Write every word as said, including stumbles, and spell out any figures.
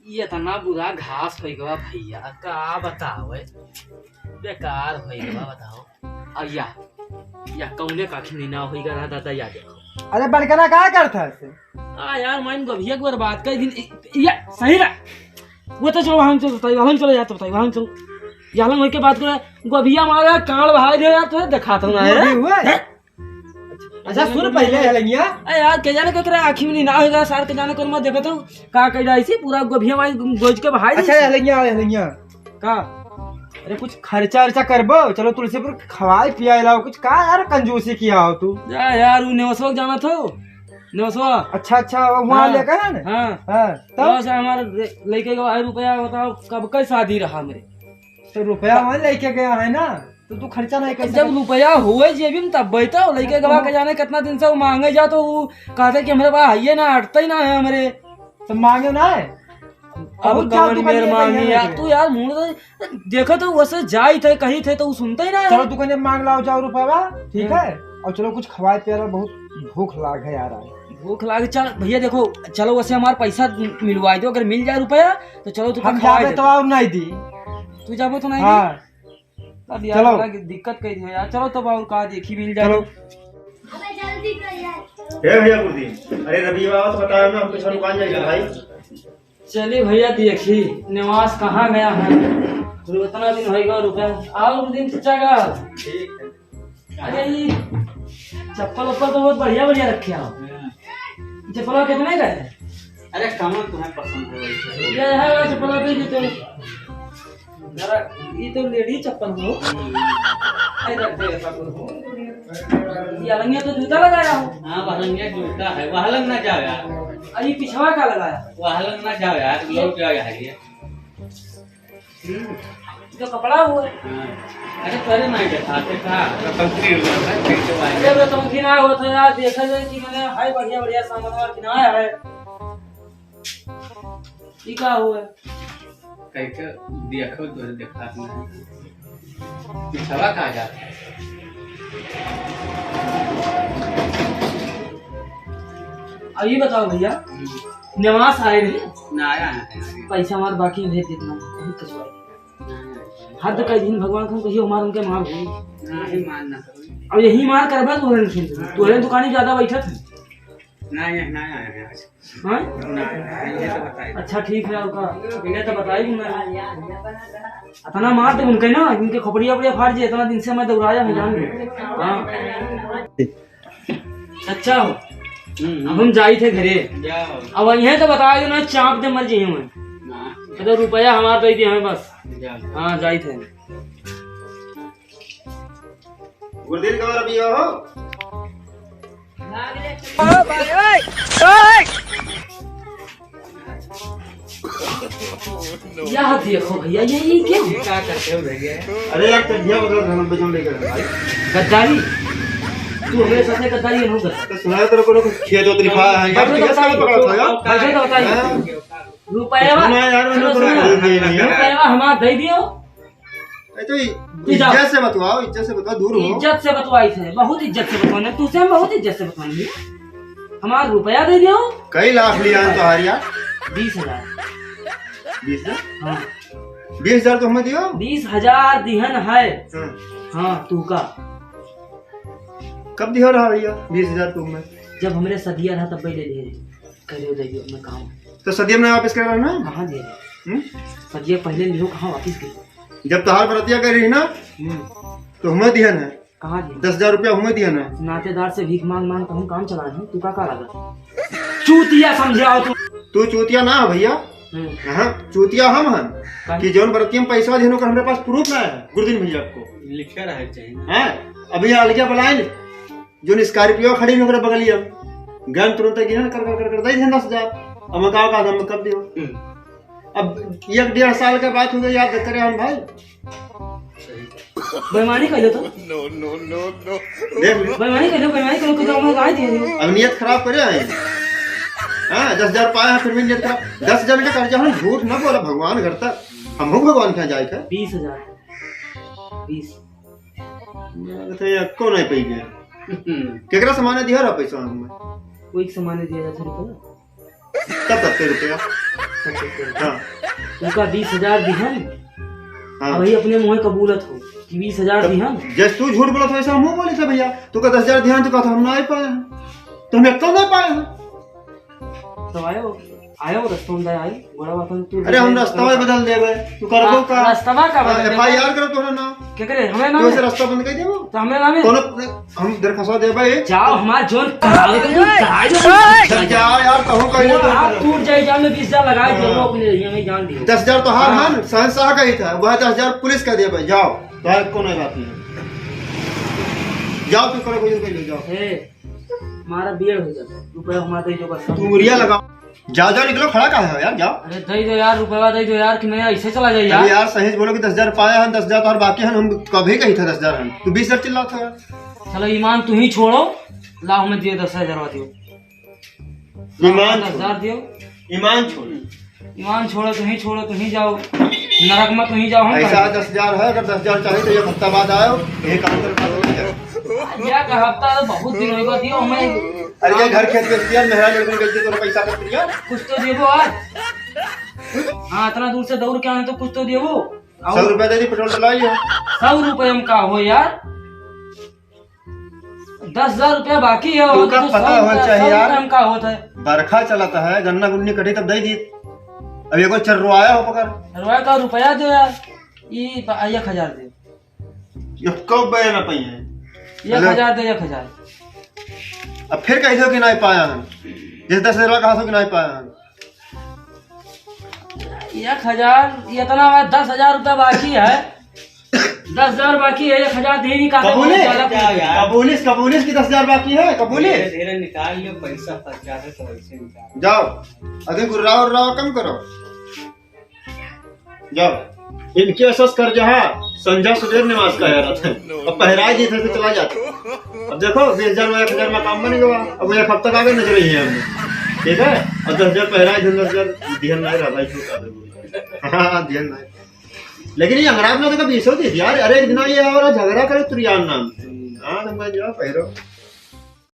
ये इतना बुरा घास होइ गवा भइया, का बतावे, बेकार होइ गवा, बताओ। अब या, या कौने का खिनी ना होइ गवा दादा, या देखो। अरे बड़कना का करत है? आ यार, मैं गोभिया के बर्बाद कर दिन, या सही रहा। वो तो चलो, वहाँ चलो, बताइए, वहाँ चलो, या तो बताइए, वहाँ चलो। या लंग होके बात करे, गोभिया मारे, कान भाई दे यार, तुझे दिखाता हूँ ना, वो भी हैं? हुआ है? हैं? अच्छा, सुन पहिले, हेलंगिया। ए यार, के जाने केकरा आँखी में नीना होइ गवा, सार के जाने कौन मत देखत हो। का कह रहा इसी, पूरा गोभिया माई गोज के बहाई अच्छा, देसी। हेलंगिया, हेलंगिया। का? अरे, कुछ खर्चा अर्चा करबो? चलो, तुलसीपुर खवाए पियाए लाओ कुछ। का यार, कंजूसी किया हो तू? जा यार, उ नेवसवा के जानत हो? नेवसवा। अच्छा, अच्छा, वो वहाँ हाँ, लेकर है ना? हाँ। हाँ, तब? बस हमारे लइके के भाई रुपया बताओ, कब का शादी रहा हमरे? तो रुपया वहाँ लेके गया है ना, तो तू खर्चा नहीं कर जब सकत। रुपया होए जेबी में तब बैठो, लइके गवा के जाने कितना दिन से वो मांगे जा, तो वो कहते कि हमरे पास है ना, अटते ही ना है हमरे। तो मांगे ना है। अब बहुत जादू कौन का मेर ये मांगी नहीं यार, है। तू यार मुंह तो देखो तो वैसे जाई थे, कही थे तो वो सुनते ही ना है। चलो तू कहीं मांग लाओ जाओ रुपया, ठीक हाँ। है? और चलो कुछ खवाए पिया लो, बहुत भूख लाग है यार आज। भूख लाग, चल भइया देखो, चलो वैसे हमार पैसा मिलवाई दो, अगर मिल जाए रुपया तो चलो तू हम खवाए जाबे दे। तो और नहीं दी। तू जाबो तो नहीं हाँ। दी? अब यार चलो। बड़ा दिक्कत कर दियो यार, चलो तब और का देखी मिल जाए। चलो। अबे जल्दी कर यार। हे भइया गुरुदीन, अरे रवि बाबा तो बताओ ना, हम पीछे दुकान जाइए भाई। चलिए भइया देखी निवास कहाँ गया है, तो इतना दिन होइगा रुपया। आओ गुरुदीन चचा का। ठीक है। अरे ये चप्पल उप्पल तो बहुत बढ़िया बढ़िया रखे हो। हाँ। चप्पल कितने का है? अरे कमर तुम्हें पसंद है वैसे। ये है वाला चप्पल आप ही तो। जरा ये तो लेडीज चप्पल हो। हम्म। ऐ रख दे, ऐसा कुछ हो। ये अलंगिया तो जूता लगाया हो। हाँ, वहलंगिया जूता है, वहलंग ना जाओ यार। अरे पिछवा का लगाया? वहलंग ना जाओ यार, लौट जाओ यार ये। हम्म, ये तो कपड़ा हुआ। हाँ। अरे तोरे नहीं देखाते का? रतौंधी हुआ है, कैसे भाई? अरे रतौंधी ना हो तो यार, देखा जाए कि मैंने हाय बढ़िया बढ़िया सामान और किनाया है। ई का हुआ? कह के देखो तो देखात नहीं। पिछवा का जाता है? अब ये बताओ भइया, हम्म। नमाज आए नहीं? ना आया है। पैसा हमारे बाकी भेज देते हैं, बहुत कचवाई। हद कई दिन भगवान को कहियो मार उनके मार हो। नहीं, मार ना करो। अब यही मार करबा तोहरे खेल में। तोहरे दुकानी ज्यादा बैठत है। नहीं, नहीं, नहीं आया है आज। हाँ? नहीं, नहीं, ये तो बताइए। अच्छा ठीक है, आपका इन्हें तो बताई मैं। इतना मार दे उनके ना, इनके खोपड़िया उपड़िया फाड़ जे, इतना दिन से मैं दौड़ाया हूँ जान ले। हाँ। अच्छा हो। हम्म, हम्म। अब हम जाई थे घरे। जाओ। अब यहीं तो बता दो ना, चाप दे मर जाइए मैं। ना। तो रुपया हमार दे दिए हमें बस। जाओ। हाँ, जाई थे। गुरुदीन का और अभी हो? यह देखो भइया, ये, ये क्या? ये क्या करते हो भइया? अरे यार, चड्ढिया बदल रहे हैं, बजन लेकर भाई। गद्दारी? तू हमेशा से गद्दारी नहीं करता। तो सुनाया तेरे को, खेत उतरी खा है यार, बैठो तो कैसे बताइए। पकड़ा था यार? बैठो तो बताइए। हाँ? रुपया, सुना यार, मैंने सुनो, तो सुनो। नहीं, नहीं, नहीं। रुपया हमार दे दियो। ए, तो इ-, तू जाओ। इज्जत से बतवाओ, इज्जत से बतवाओ, दूर हो। इज्जत से बतवाई थे, बहुत इज्जत से बतवाने, तू से हम बहुत इज्जत से बतवाएंगे। हमार रुपया दे दियो। कई लाख लिया है तुम्हारी यार? बीस हजार। बीस हजार? हाँ। बीस हजार तो हमें दियो। बीस हजार दिहन है। हाँ। हाँ, तू का। कब दियो रहा भइया बीस हजार तू हमें? जब हमरे सदिया रहा तब ले लिए। कह रहे हो, दे दियो, मैं कहाँ हूँ? तो सदिया में वापस कर रहा ना? कहाँ दे रहे? हम्म? सदिया पहले लियो, कहाँ वापस कर? जब तोहार बरतिया कर रही ना, हम्म। तो हमें दिहन है। कहाँ दिहन? दस हजार रुपया हमें दिहन है। नातेदार से भीख मांग मांग तो हम काम चला रहे हैं, तू का, का लगा? चूतिया समझे आओ तू। तू चूतिया ना है भइया। हम्म। हाँ, चूतिया हम हन का? कि जौन बरतिया में पैसा दिहन ओकर हमरे पास proof ना है, गुरुदीन भइया को। लिखे रहे चाहिए ना। हाँ, अभी अलगिया बुलाए ले। जौन Scorpio खड़ी में ओकरे बगलिया में। गन तुरंत गिरन कर, कर, कर, कर, दे दिहन दस हजार। अब मैं का, का हम कब दियो? हम्म। अब एक डेढ़ साल के बात हो गई, याद करे हम भाई। बेईमानी कर लो तो। No, no, no, no। देख ले। बेईमानी कर लो, बेईमानी कर लो, कुछ हम गाय दिए हो। अब नियत खराब करे आए। हाँ, दस हजार पाया है, फिर भी नियत खराब। दस हजार का कर्जा हम झूठ ना बोला, भगवान घर तक। हम हो भगवान के यहाँ जाए थे। बीस हजार। बीस। मैं तो ये को नहीं पै गया। हम्म। केकरा सामाने दिया रहा पैसा हमें? कोई के सामाने दिया जाता रुपया। तब तक के रुपया। हाँ। उनका बीस हजार दिहन। हाँ। वही अपने मुँह कबूलत हो कि बीस हजार तब दिहन। जैसे तू झूठ बोलत हो, वैसे हम बोले थे भैया। तू का दस हजार दिहन, तू का तो हम ना पाए हैं। तो हम एक तो ना पाए हैं। तो आयो, आयो रस्तों में आयो, बड़ा बात है, तू अरे, हम रस्तवा बदल देबे, तू करबो हाँ, का? रस्तवा का बदल देबे? एफ आई आर करो तोहरा नाम। के करे? हमें नाम तू ऐसे है। रस्ता बंद कर देबो। तो हमें नाम है। कोनो, हम दरखास्त देबे। जाओ, हमार जोन करावे के तू कराए दो। चल जा यार, कहूँ कहीं वो तो हाथ टूट जाए, जान लो, बीस हजार लगाए दो, हाँ। अपने एरिया में जान दियो। दस हजार तो हार हाँ। हन, शहंशाह का ही था, वह दस हजार पुलिस का देबे, जाओ, यार कोनो बात नहीं। जाओ, तू करो, कोई ले जाओ। ए, हमारा बियर हो जाता, रुपया हमारा दे दो बस। तू उरिया लगा। जाओ, जाओ, निकलो, खड़ा काहे हो यार, जाओ। अरे दे दो यार, रुपया दे दो यार, कि मैं ऐसे चला जाए यार। अरे यार, सही से बोलो कि दस हजार पाया है, दस हजार तो और बाकी है, हम कभी कही था दस हजार है, तू बीस हजार चिल्ला था यार। चलो ईमान तू ही छोड़ो, लाओ हमें दियो दस हजार दियो। ईमान दस हजार छोड़ो। दियो। ईमान छोड़ो। ईमान छोड़ो, तू ही छोड़ो, तू ही जाओ, नरक में तू ही जाओ, हम ऐसा कहाँ? दस हजार है, अगर दस हजार चाहिए तो एक हफ्ता बाद आयो, यही काम कर। यार, का हफ्ता तो बहुत दिन होगा दियो हमें। अरे, ये घर खेत बेच दिया, मेहरा लड़कन बेच दिया, तो पैसा कर दिया। कुछ तो देबो आज। हाँ, इतना दूर से दौड़ के आए तो कुछ तो देबो। और सौ रुपया दे दी, पेट्रोल डला लिया। सौ रुपये में का हो यार? दस हजार रुपया बाकी है, और तोका तो पता सौ हो रुपया, चाहिए सौ यार। रुपया में का होता है? बरखा चलत है, गन्ना गुन्नी कटी तब दे दी। अब एगो चर्रवाया हो पकड़। चर्रवाया का रुपया दो यार। ई प-, एक हजार दे। ये कब बे ना पाई है? एक हजार दे, एक हजार। अब फिर कह दो कि नहीं पाया है। जैसे दस हजार कहा सो कि नहीं पाया है। एक हजार, ये इतना बा, दस हजार रुपया बाकी है। दस हजार बाकी है, एक हजार दे नहीं, का कबूले? ज्यादा क्या यार? कबूलिस, कबूलिस की दस हजार बाकी है, कबूलिस। धीरे धीरे निकाल लो पैसा, फंस जाते तो वैसे निकाल। जाओ, अभी गुर्राव उर्राव कम करो। जाओ, इनके असस कर जहाँ संझा सुबेर नमाज का यार था। अब पहराए जी थे तो चला जाते। अब देखो, बीस हजार में, एक हजार में काम बन गया। अब एक हफ्ता का आगे नजर ही है हमने, ठीक है? और दस हजार पहराए, दस हजार दिहन नहीं रहा भाई, क्यों कर रहे हो? हाँ, हाँ, दिहन नहीं। लेकिन ये अंगराब ना तो कभी ऐसे होती थी यार। अरे, एक दिन ये और झगड़ा करे तुरियान नाम से। हाँ, तो मैं जो पहरो।